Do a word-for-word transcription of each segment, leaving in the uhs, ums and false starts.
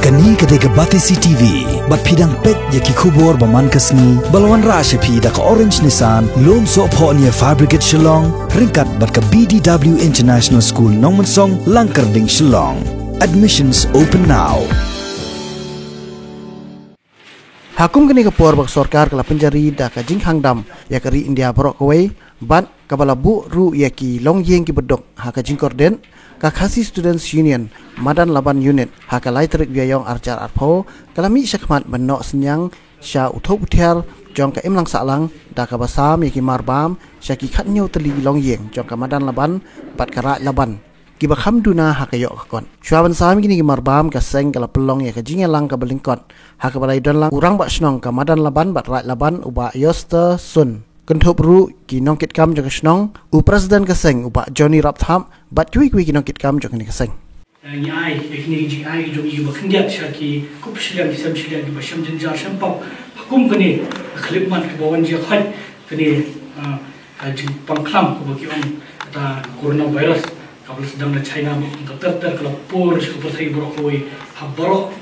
Kane ka dei ka Batesi T V, bad phi dang peit ïa ki khubor ba man ka sngi, ba la wanrah sha phi da ka Orange Nissan, lum sohphoh near Fire Brigade Shillong, ryngkat bad ka B D W International School Nongmensong, Langkyrding, Shillong. Admissions open now. Ha kum kane ka por ba ka sorkar ka la pynjari da ka jingkhang dam ïa ka ri India baroh kawei, bad kaba la buh ruh ïa ki longïing kiba duk ha ka jingkordit, ka Khasi Students Union Madan Laban Unit ha ka lai tarik Ïaïong arhajar arphew, ka la mih shakhmat ban noh synñiang sha u thup u thiar jong ka imlang sahlang, da kaba sam ïa ki marbam sha ki khathynñiew tylli longïing jong ka Madan Laban bad ka Raid Laban, kiba kham duna ha ka ïoh ka kot. Shuwa ban sam ïa kine ki marbam, ka seng ka la pynlong ïa ka jingïalang kaba lyngkot, ha kaba la ïadon lang u Rangbah Shnong ka Madan Laban bad Raid Laban, u Bah Yoster Sun. Kynthup ruh ki nongkitkam jong ka shnong, u President ka seng, u Bah Johnny Rapthap, bad kiwei kiwei ki nongkitkam jong kane ka seng. Eh, ngi ai, eh, kine ki jingai ki jong ngi ba khyndiat sha ki kup shiliang ki sem shiliang kiba shem jynjar shem pop. Ha kum kane ka khyllipmat kaba wan jia khot kane, ah, ka jingpang khlam kaba ki ong kata ka coronavirus kaba la sdang na China, ba kum ka ter ter ka la pur sha ka pyrthei baroh kawei. Ha baroh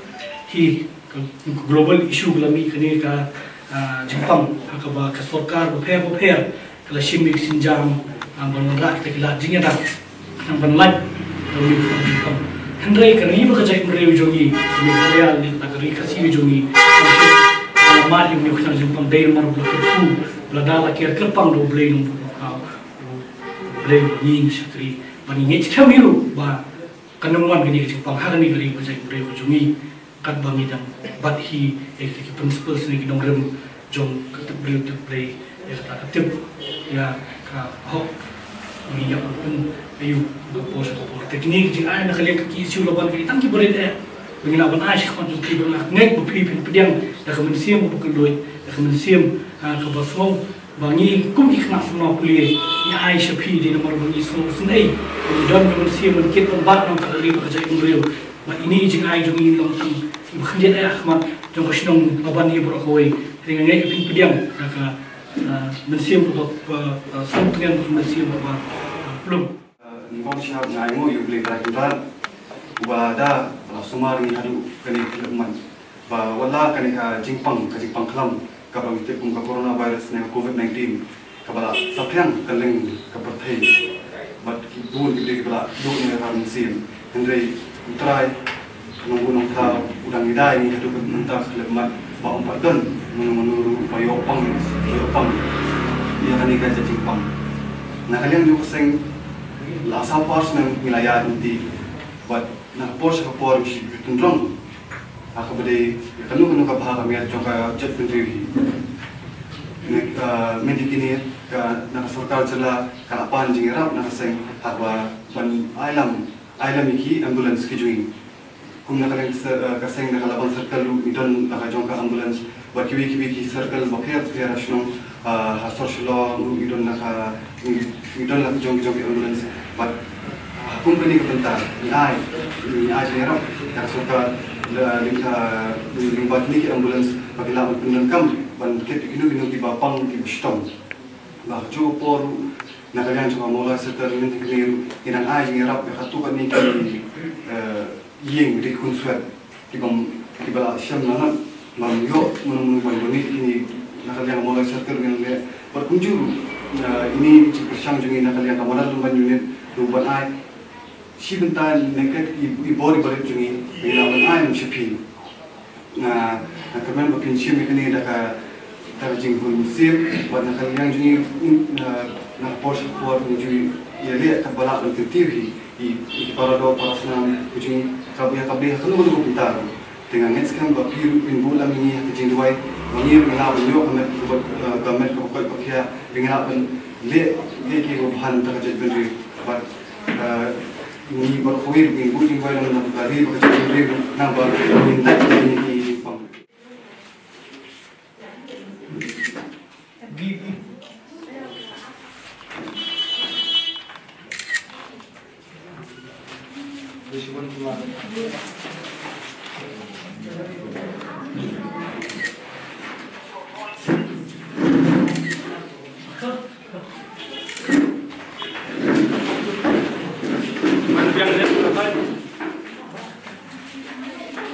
hi ka, ka global issue ka la mih kane ka, ah, jingpang ha kaba ka sorkar bapher bapher ka la shim ïa ki sienjam, ah, ban wanrah kita ki lad jingïada, nang ban lait, ban lait, ban lait. Hynrei ka ri bad ka jaitbynriew jong ngi, ka Meghalaya, lane ka ri Khasi jong ngi, ka la mad ïa une u khynnah jingpang dei namar ba la kyrkhu, ba la da la ker kyrpang da U Blei Nongbuh, ah, U Blei, ngi ngi shakri, ba ngi ngeit skhem ïa u ba kan ym wan kane ka jingpang ha kane ka ri bad ka jaitbynriew jong ngi. Katba ngi dang bat hi ïa kita ki principles ne ki nongrim jong ka tip briew tip Blei, ïa kata ka tip ïa ka hok, ngi ïa pynpun aïu na ka por sha ka por. Te kine ki jingai na ka liang ka ki issue la ban ki tang kiba rit eh. Ba ngi lah ban ai shakhmat jong ki, ba nga ngeit ba phi phin pdiang da ka mynsiem ba kylluid, da ka mynsiem, ah, kaba sngew. Ba ngi kum ki khynnah samla pule, ngi ai sha phi dei namar ba ngi sngewsynei ba ngi don ka mynsiem ban kit ban bat na ka ri bad ka jaitbynriew. Ba ine i jingai jong ngi long tang iba khyndiat ïa ka khmat jong ka shnong Laban ïa baroh kawei. Te nga ngeit phin pdiang da ka, ah, mynsiem ba, ba, ah, sngewtngen, ba mynsiem ba, ah, plung. Ah, ngi kong shap, nga ainguh ïa U Blei Trai Kynrad uba da la sumar ngi haduh kane ka khyllipmat. Ba wat la kane ka jingpang, ka jingpang khlam kaba ngi tip kum ka coronavirus ne ka covid nineteen, kaba la saphriang kylleng ka pyrthei. Bad ki bun ki briew kiba la duh ne ka mynsiem. Hynrei U Trai Nongbuh Nongthaw u dang ïada ïa ngi haduh mynta ka khyllipmat, ba ym pat don mano mano ruh ba ïoh pang, ba ïoh pang ïa kane ka jingpang. Na ka liang jong ka seng, la saw par snem ngi la ïaid lynti. Bad na ka por sha ka por ngi shu ju tynrong ha kaba dei kano kano ka bha ka miat jong ka jaitbynriew hi. Mynta, ah, mynta kine ka, na ka sorkar jylla ka la pan jingïarap na ka seng ha kaba ban ai lam, ai lam ïa ki ambulance ki jong ngi. Kum na ka liang ka se-, ah, ka seng na ka Laban Circle ruh ngi don la ka jong ka ambulance. Bad kiwei kiwei ki circle bapher bapher ha shnong, ah, ha sor Shillong ruh ngi don la ka, ngi, ngi don la ka jong, jong ki ambulance. Bad, ah, ha kum kane ka bynta ngi ai, ngi ai jingïarap ïa ka sorkar, la, lyngba, lyngba kine ki ambulance ba ki lah ban pyndonkam ban kit ïa kino kino kiba pang kiba shitom. Ba ha kajuh ka por ruh na ka liang jong ka Mawlai Circle, ngi, ngi, ngi dang ai jingïarap ïa katto katne ki, eh, ïing ri khunswet kiba, kiba la shem lanot, bym ïoh mano mano ban donate kine. Na ka liang Mawlai Circle ngi leh bad kumjuh ruh, eh, ine i jingpyrshang jong ngi na ka liang ka Madan Laban Unit ruh ban ai shi bynta na ka i, i bor i barit jong ngi, ngi lah ban ai sha phi. Nga, nga kyrmen ba phin shim ïa kane da ka, da ka jinghun mynsiem, bad na ka liang jong ngi, na, na ka por sha ka por ngi ju ïaleh katba lah ban kyntiew hi ïa, ïa ki para doh para snam ki jong ngi, kaba ïa kaba dei ha kano kano ka bynta ruh. Te nga ngeit skhem ba phi ruh phin buh lam ïa ngi ha ka jingduwai ba ngi ruh ngi lah ban ïoh ka met, ka, ka met kaba koit ba khiah, ngi lah ban leh, leh kiei kiei kiba bha na ka bynta ka jaitbynriew. Bad, eh, ngi baroh kawei ruh ngin buh jingduwai lang na ka bynta ka ri bad ka jaitbynriew, naba ngin lait ïa kine ki jingpang.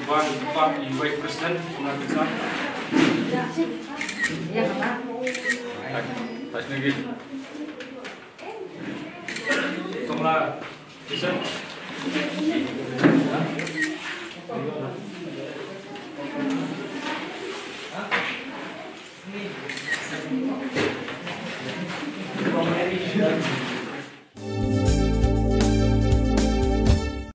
Wan, Pak, Vice President, Pak Nafisa. Touch lagi. Tongla, Vincent.